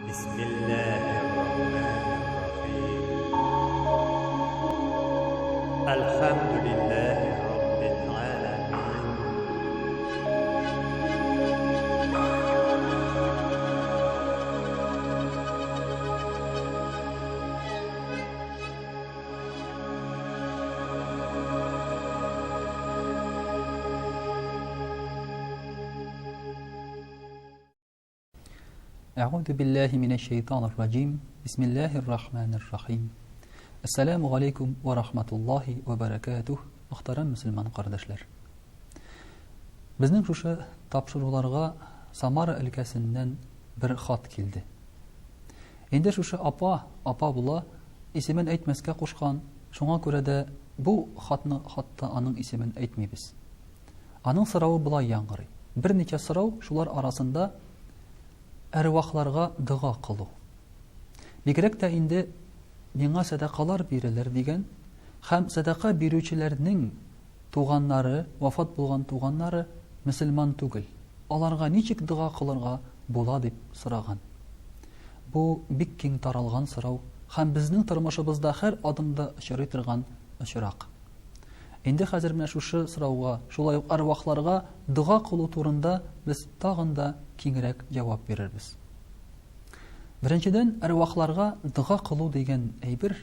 Бисмиллаһир-рахманир-рахим. Әлхәмдүлиллаһи раббил галәмин. Әгъүзу биллаһи минәш-шәйтанир раҗим. Бисмиллаһир рахманир рахим. Ассаламу алейкум ва рахматуллаһи ва баракатух. Мөхтәрәм мөселман кардәшләр. Безнең шушы тапшыруларга Самара өлкәсеннән бер хат килде. Инде шушы апа, апа була, исемен әйтмәскә кушкан, шуңа күрә дә бу хатны хатта аның исемен әйтмибез. Аның соравы болай яңгырый. Берничә сорау, шулар арасында әрвахларга дога кылу. Бигрәк тә инде миңа сәдакалар бирелер дигән һәм сәдака бирүчеләрнең туганнары, вафат булган туганнары мөселман түгел. Аларга ничек дога кылырга була дип сораган. Бу бик киң таралган сорау һәм безнең тормышыбызда һәр адымда очрый торган очрак. Инде хәзер менә шушы сорауга, шулай ук әрвахларга дога кылу турында без тагын да киңрәк җавап бирербез. Беренчедән, әрвахларга дога кылу дигән әйбер,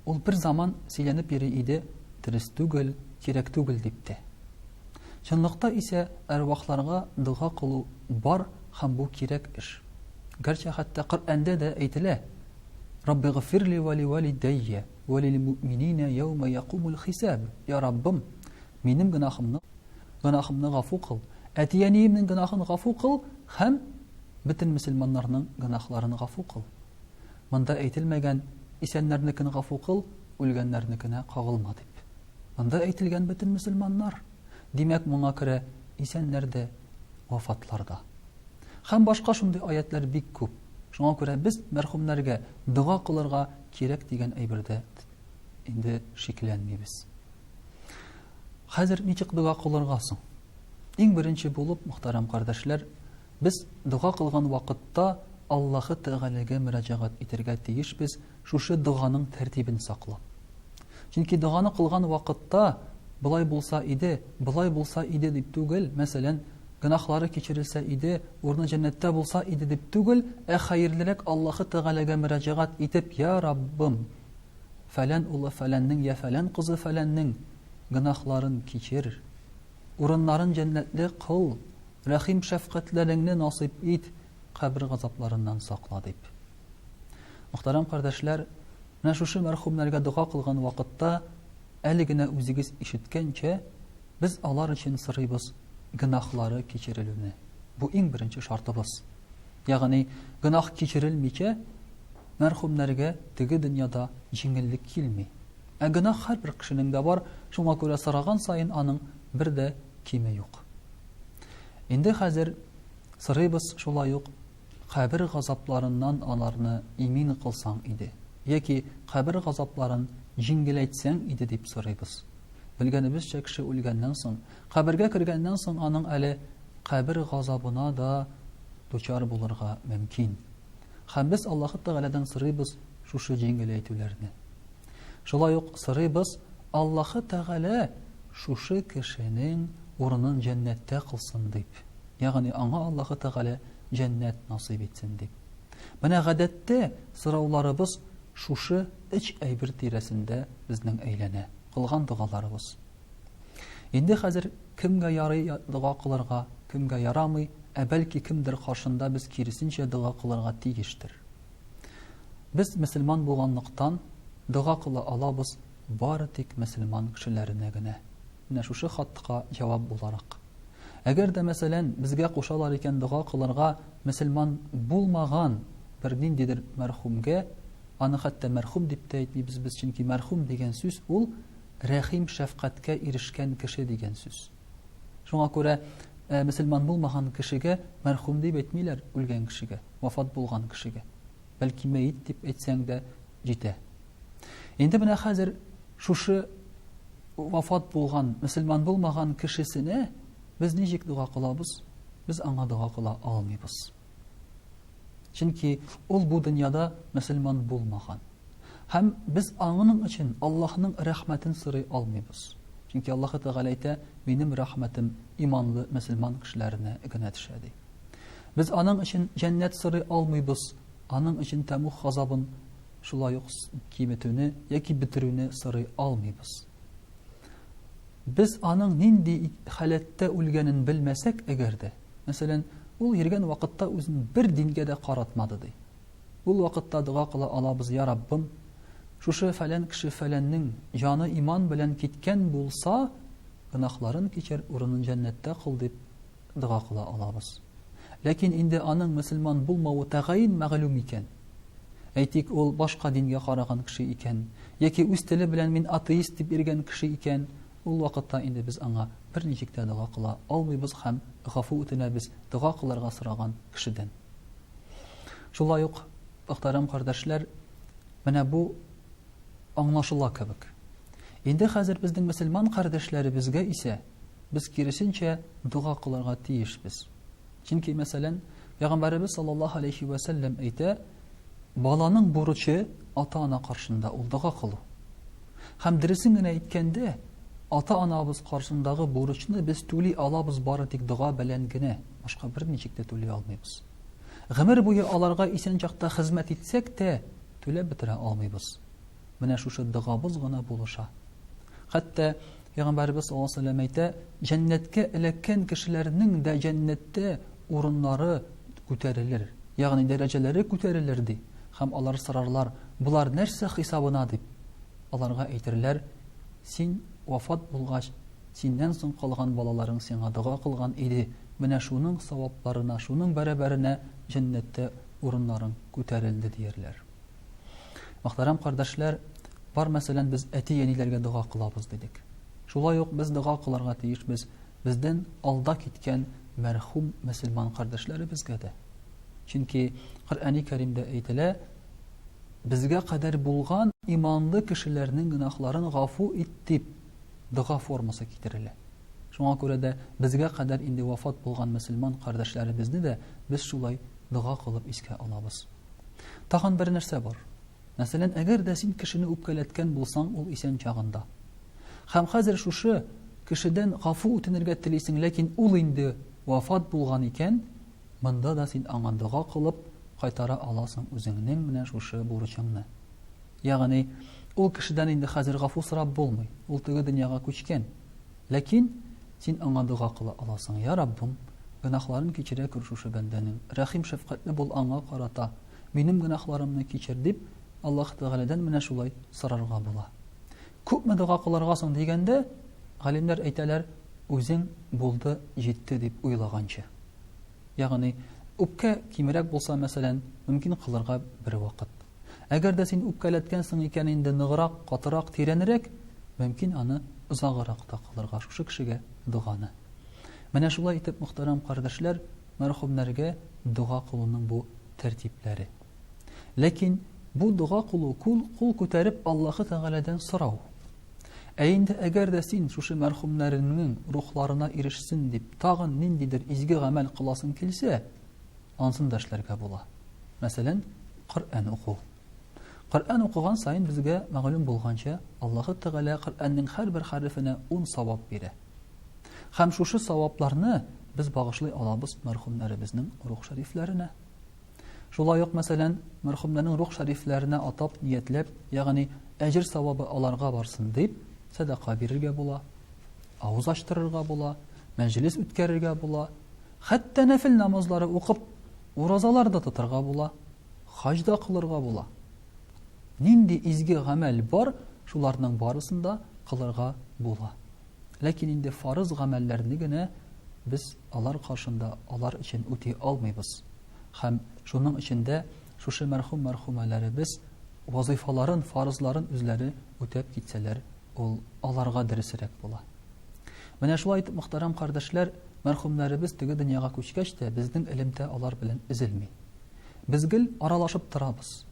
ул бер заман сөйләнеп йөри иде, дөрес түгел, кирәк түгел дип тә. Чынлыкта исә әрвахларга дога кылу бар һәм бу кирәк эш. Гәрчә хәтта Коръәндә дә әйтелә, Раббигъфирли ва ли валидәйя Вә лил-муъминина яумә якумул хисаб, Йа Раббым, минем гөнаһымны гөнаһымны гафу кыл, әти-әниемнең гөнаһын гафу кыл һәм бөтен мөселманнарның гөнаһларын гафу кыл. Монда әйтелмәгән, исәннәрнекен гафу кыл, үлгәннәрнекенә кагылма дип. Монда әйтелгән бөтен мөселманнар. Димәк, моңа керә исәннәр дә, вафатлар да. Һәм башка шундый аятьләр бик күп. Шуңа күрә без мәрхүмнәргә дога кылырга кирәк дигән әйбердә инде шикләнмибез. Хәзер ничек дога кылырга соң? Иң беренче булып, мөхтәрәм кардәшләр, без дога кылган вакытта Аллаһы Тәгаләгә мөрәҗәгать итәргә тиешбез, шушы доганың тәртибен саклап. Чөнки доганы кылган вакытта болай булса иде, болай булса иде дип түгел, мәсәлән, гөнаһлары кичерелсә иде, урыны җәннәттә булса иде дип түгел, ә хәерлерәк Аллаһы Тәгаләгә мөрәҗәгать итеп, Я Раббым, фәлән улы фәләннең я фәлән кызы фәләннең гөнаһларын кичер, урыннарын җәннәтле кыл, рәхим-шәфкатьләреңне насыйп ит, кабер газапларыннан сакла дип. Мөхтәрәм кардәшләр, менә шушы мәрхүмнәргә дога кылган вакытта, әле генә үзегез ишеткәнчә, без алар өчен сорыйбыз гөнаһлары кичерелүне. Бу иң беренче шартыбыз. Ягъни, гөнаһ кичерелмичә, мәрхүмнәргә теге дөньяда җиңеллек килми. Ә гөнаһ һәрбер кешенең дә бар, шуңа күрә сораган саен аның бер дә киме юк. Инде хәзер сорыйбыз шулай ук кабер газапларыннан аларны имин кылсаң иде, яки кабер газапларын җиңеләйтсәң иде дип сорыйбыз. Белгәнебезчә, кеше үлгәннән соң, кабергә кергәннән соң аның әле кабер газабына да дучар булырга мөмкин. Һәм без Аллаһы Тәгаләдән сорыйбыз шушы җиңеләйтүләрне. Шулай ук сорыйбыз, Аллаһы Тәгалә шушы кешенең урынын җәннәттә кылсын дип. Ягъни аңа Аллаһы Тәгалә җәннәт насыйп итсен дип. Менә гадәттә сорауларыбыз шушы өч әйбер тирәсендә безнең әйләнә, кылган догаларыбыз. Инде хәзер кемгә ярый дога кылырга, кемгә ярамый, ә бәлки кемдер каршында без киресенчә дога кылырга тиештер. Без мөселман булганлыктан дога кыла алабыз бары тик мөселман кешеләренә генә. Менә шушы хатка җавап буларак. Әгәр дә, мәсәлән, безгә кушалар икән дога кылырга мөселман булмаган бер ниндидер мәрхүмгә, аны хәтта мәрхүм дип тә әйтмибез без, чөнки мәрхүм дигән сүз ул рәхим-шәфкатькә ирешкән кеше дигән сүз. Шуңа күрә мөселман булмаган кешегә мәрхүм дип әйтмиләр, үлгән кешегә, вафат булган кешегә. Бәлки мәет дип әйтсәң дә җитә. Инде менә хәзер шушы вафат булган, мөселман булмаган кешесенә без ничек дога кылабыз? Без аңа дога кыла алмыйбыз. Чөнки ул бу дөньяда мөселман булмаган. Һәм без аңының өчен Аллаһның рәхмәтен сорый алмыйбыз. Чөнки Аллаһы Тәгалә әйтә, Минем рәхмәтем иманлы мөселман кешеләренә генә төшә, ди. Без аның өчен җәннәт сорый алмыйбыз, аның өчен тәмуг газабын шулай ук киметүне яки бетерүне сорый алмыйбыз. Без аның нинди халәттә үлгәнен белмәсәк әгәр дә, мәсәлән, ул йөргән вакытта үзен бер дингә дә каратмады, ди. Ул вакытта дога кыла алабыз, Я Раббым, шушы фәлән кеше фәләннең җаны иман белән киткән булса, гөнаһларын кичер, урынын җәннәттә кыл, дип дога кыла алабыз. Ләкин инде аның мөселман булмавы тәгаен мәгълүм икән, әйтик, ул башка дингә караган кеше икән, яки үз теле белән мин атеист дип йөргән кеше икән, ул вакытта инде без аңа берничек тә дога кыла алмыйбыз һәм гафу үтенәбез дога кылырга сораган кешедән. Шулай ук, мөхтәрәм кардәшләр, менә бу аңлашыла кебек. Инде хәзер безнең мөселман кардәшләребезгә исә без киресенчә дога кылырга тиешбез. Чөнки, мәсәлән, Пәйгамбәребез саллаллаһу алейхи вә сәлләм әйтә, баланың бурычы ата-ана каршында ул дога кылу. Һәм дөресен генә әйткәндә, ата-анабыз каршындагы бурычны без түли алабыз бары тик дога белән генә, башка берничек тә түли алмыйбыз. Гомер буе аларга исән чакта хезмәт итсәк тә, түләп бетерә алмыйбыз. Менә шушы догабыз гына булыша. Хәтта Пәйгамбәребез саллаллаһу алейһи ва сәлләм әйтә, җәннәткә эләккән кешеләрнең дә җәннәттә урыннары күтәрелер, ягъни дәрәҗәләре күтәрелер ди. Һәм алар сорарлар, болар нәрсә хисабына дип. Аларга әйтерләр, син вафат булгач, синнән соң калган балаларың сиңа дога кылган иде, менә шуның савапларына, шуның бәрабәренә җәннәттә урыннарың күтәрелде, диярләр. Мөхтәрәм кардәшләр, бар мәсәлән без әти-әниләргә дога кылабыз дидек. Шулай ук без дога кылырга тиешбез бездән алда киткән мәрхүм мөселман кардәшләребезгә дә. Чөнки Коръәни Кәримдә әйтелә, безгә кадәр булган иманлы кешеләрнең гөнаһларын гафу ит дип дога формасы китерелә. Шуңа күрә дә безгә кадәр инде вафат булган мөселман кардәшләребезне дә без шулай дога кылып искә алабыз. Тагын бер нәрсә бар. Мәсәлән, әгәр дә син кешене үпкәләткән булсаң, ул исән чагында. Һәм хәзер шушы кешедән гафу үтенергә телисең, ләкин ул инде вафат булган икән, монда да син аңа дога кылып кайтара аласың үзеңнең менә шушы бурычыңны. Ягъни, ул кешедән инде хәзер гафу сорап булмый, ул теге дөньяга күчкән. Ләкин син аңа дога кыла аласың, Я Раббым, гөнаһларын кичерә күр шушы бәндәнең, рәхим-шәфкатьле бул аңа карата, минем гөнаһларымны кичер, дип, Аллаһ Тәгаләдән менә шулай сорарга була. Күпме дога кылырга соң дигәндә, галимнәр әйтәләр, үзең булды, җитте дип уйлаганчы. Ягъни, үпкә кимрәк булса, мәсәлән, мөмкин кылырга бер вакыт. Әгәр дә син үпкәләткәнсең икән инде ныграк, катырак, тирәнрәк, мөмкин аны озагырак та кылырга шушы кешегә доганы. Менә шулай итеп, мөхтәрәм кардәшләр, мәрхүмнәргә дога кылуның бу тәртипләре. Ләкин бу дога кылу кул, кул күтәреп Аллаһы Тәгаләдән сорау. Ә инде әгәр дә син шушы мәрхүмнәреңнең рухларына ирешсен дип тагын ниндидер изге гамәл кыласың килсә, Ансын да эшләргә була. Мәсәлән, Коръән уку. Коръән укыган саен безгә мәгълүм булганча, Аллаһы Тәгалә Коръәннең һәрбер хәрефенә ун савап бирә. Һәм шушы савапларны без багышлый алабыз мәрхүмнәребезнең рух шәрифләренә. Шулай ук, мәсәлән, мәрхүмнәрнең рух шәрифләренә атап, ниятләп, ягъни әҗер савабы аларга барсын дип, сәдака бирергә була, авыз ачтырырга була, мәҗлес үткәрергә була, Хәтта нәфел намазлары укып, уразалар да тотарга була, хаҗ да кылырга була. Нинди изге гамәл бар, шуларның барысын да кылырга була. Ләкин инде фарыз гамәлләрне генә без алар каршында алар өчен үти алмыйбыз. Һәм шуның өчен дә шушы мәрхүм-мәрхүмәләребез вазыйфаларын, фарызларын үзләре үтәп китсәләр, ул аларга дөресрәк була. Менә шулай итеп, мөхтәрәм кардәшләр, мәрхүмнәребез теге дөньяга күчкәч тә, безнең элемтә алар белән өзелми. Без гел аралашып торабыз.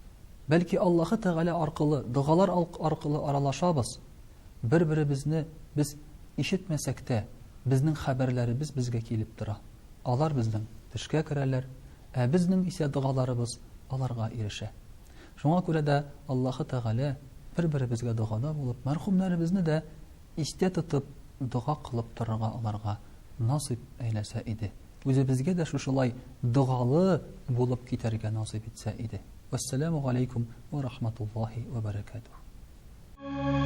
Бәлки Аллаһы Тәгалә аркылы, догалар аркылы аралашабыз. Бер-беребезне без ишетмәсәк тә, безнең хәбәрләребез безгә килеп тора. Алар безнең төшкә керәләр. Ә безнең исә догаларыбыз аларга ирешә. Шуңа күрә дә Аллаһы Тәгалә бер-беребезгә догада булып, мәрхүмнәребезне дә истә тотып, дога кылып торырга аларга насыйп әйләсә иде. Үзебезгә дә шушылай догалы булып китәргә насыйп итсә иде. Вәссәламү галәйкүм вә рахматуллаһи вә бәрәкәтүһ.